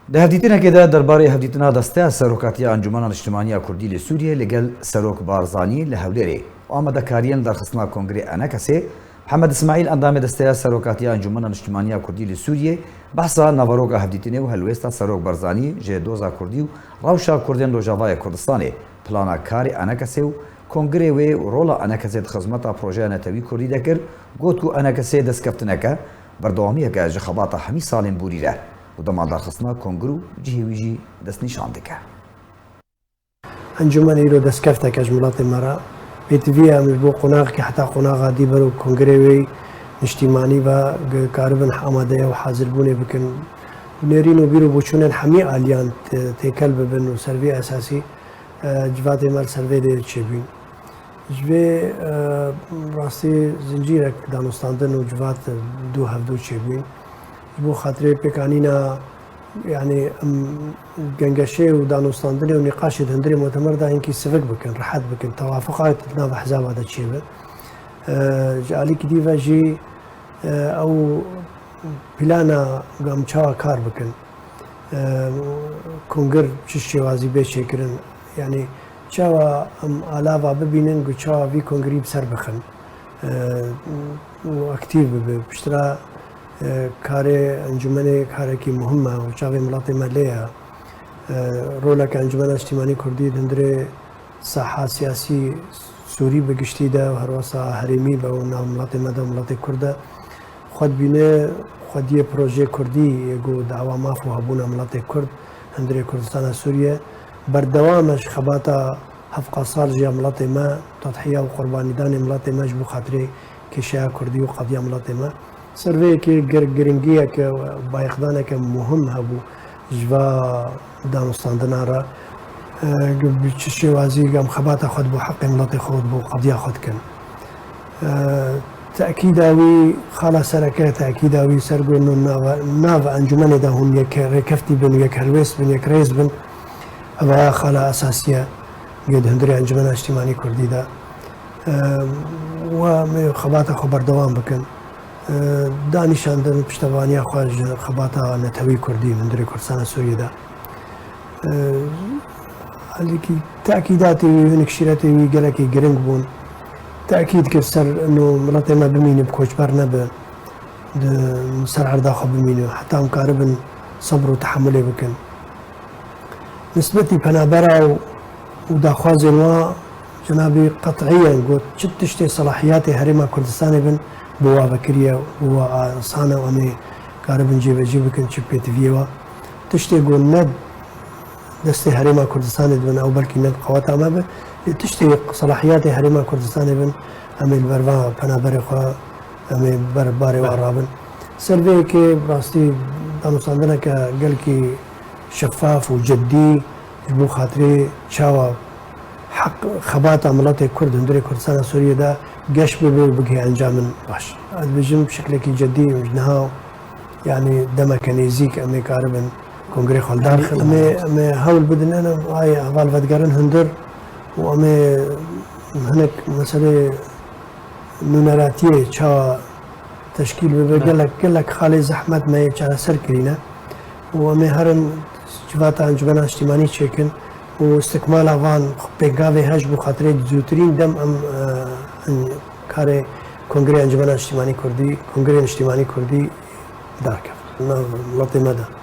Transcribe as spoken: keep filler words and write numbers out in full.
Di hevdîtinekê de derbarê hevdîtina Desteya Serokatiya Encûmena Niştimanî ya Kurdî li Sûriyê li gel Serok Barzanî li Hewlêrê û amadekariyên derxistina Kongrê Enekesê, Mihemed Îsmaîl, endamê Desteya Serokatiya Encûmena Niştimanî ya Kurdî li Sûriyê, behsa naveroka hevdîtinê û helwêsta Serok Barzanî ji doza Kurdî û rewşa Kurdên Rojavayê Kurdistanê, plana karê Enekesê û kongrê wê û rola Enekesê di xizmeta projeya netewî Kurdî de kir, got ku Enekesê destkeftineke, berdewamiyeke ji xebata hemî salên borî re û dema darxistina kongr û cihê wî jî destnîşan dike. Encûmen îro destkefteke ji miletê me re pêtivî ye. Em ji bo qonaxekî heta qonaxa dî ber û kongrê wê niştîmanî ve karibin amadeya û hazirbûnê bikin. Nêrîn û bîr û boçûnên hemî aliyan tê-, têkel bibin û ser vî esasî, e, civatê me li ser vê dê çêbûn. Ji vê, e, rastî zincîrek danûstandin û civat du hevdu çêbûn. Ji bo xatirê pêkanîna, yanî em gengeşê û danûstandinê û nîqaşê di hundirê mutemer de hinkî sivik bikin, rehet bikin, tewafuqat di nav hizaba de çêbe. E, ji alîkî dî ve jî, e, ew plana ku em çawa kar bikin, e, kongir çi şêwazî bê çêkirin, yanî çawa em alava bibînin ku çawa vî kongirî bi ser bixin, e, û aktîf bibe. Piştre, e, karê encûmenê karekî muhim e û çavê miletê me lê ye. E, roleke Encûmena Niştîmanî Kurdî di hundirê saha siyasî Sûrî bi giştî de û herwesa herêmî be û nav miletê me de û miletê Kurd de xwe dibîne, xwediyê projeyê Kurdî yê ku dawa maf û hebûna miletê Kurd hundirê Kurdistana Sûriye berdewam e ji xebata hevqa sal jî ya miletê me, tedhiya û qurbanîdanê miletê me ji bo xatirê kêşeya Kurdî û qediya miletê me. Ser vê yekê gir-, giringiyeke, bayixdaneke muhim hebû ji va danûstandina re, e, bi çi şêwazî em xebata xwe di bo heqê miletê xwe û di bo qediya xwe dikin. E, tekîda wî, xala sereke, tekîda wî ser ku nû nava, nav encûmenê de hûn yek rêkeftî bin, yek helwêst bin, yek rêz bin. Ev ya xala esasî ye. Gê di hundirê Encûmena Niştîmanî Kurdî de, e, we em ê xebata xwe berdewam bikin. E, danîşandin piştevaniya xwe ji xebata netewî Kurdî hundirê Kurdistana Sûriyê de. E, alîkî tekîdatê wî, hinek şîretê wî gelekî giring bûn. Tekîd kir ser ino miletê me bimîne, bi koçber nebe, di ser erda xwe bimîne, heta em karibin sebr û tehemulê bikin. Nisbetî penabera û, û daxwazên wa, cenabî qet'iyen got, çi tiştê selahiyatê Herêma Kurdistanê bin, bi wa vekiriye û wa asan e û em ê karibin cêbecî bikin, çi pêtiviyê wa. Tiştê ku ne destê Herêma Kurdistanê dibin, ew belkî ne di qeweta me be, lê tiştê selahiyatê Herêma Kurdistanê bin, em ê li ber va penaberê xwe, em ê ber barê wan rabin. Ser vê yekê, bi rastî, danûstandineke gelkî şefaf û ceddî ji bo xatirê çawa heq xebata miletê Kurd hundirê Kurdistana Sûriyê de geş bibe û bigihê encamin baş. Ez dibêjim, bi şeklekî ceddî, niha, yanî demeke nêzîk em ê karibin kongrê xwe li dar xin. Em ê, em ê hewl bidin, em ay heval vedigerin hundir û em ê hinek meselê nûneratiyê çawa teşkîl bibe, gelek, gelek xalê zehmet me yê çareser kirîne û em ê herin civata Encûmena Niştîmanî çêkin û istikmala van pêngavê hej bo xatirê di zûtirîn dem em, e, em karê Kongrê Encûmena Niştîmanî Kurdî, Kongrê Niştîmanî Kurdî dar kevin. Nav miletê me de.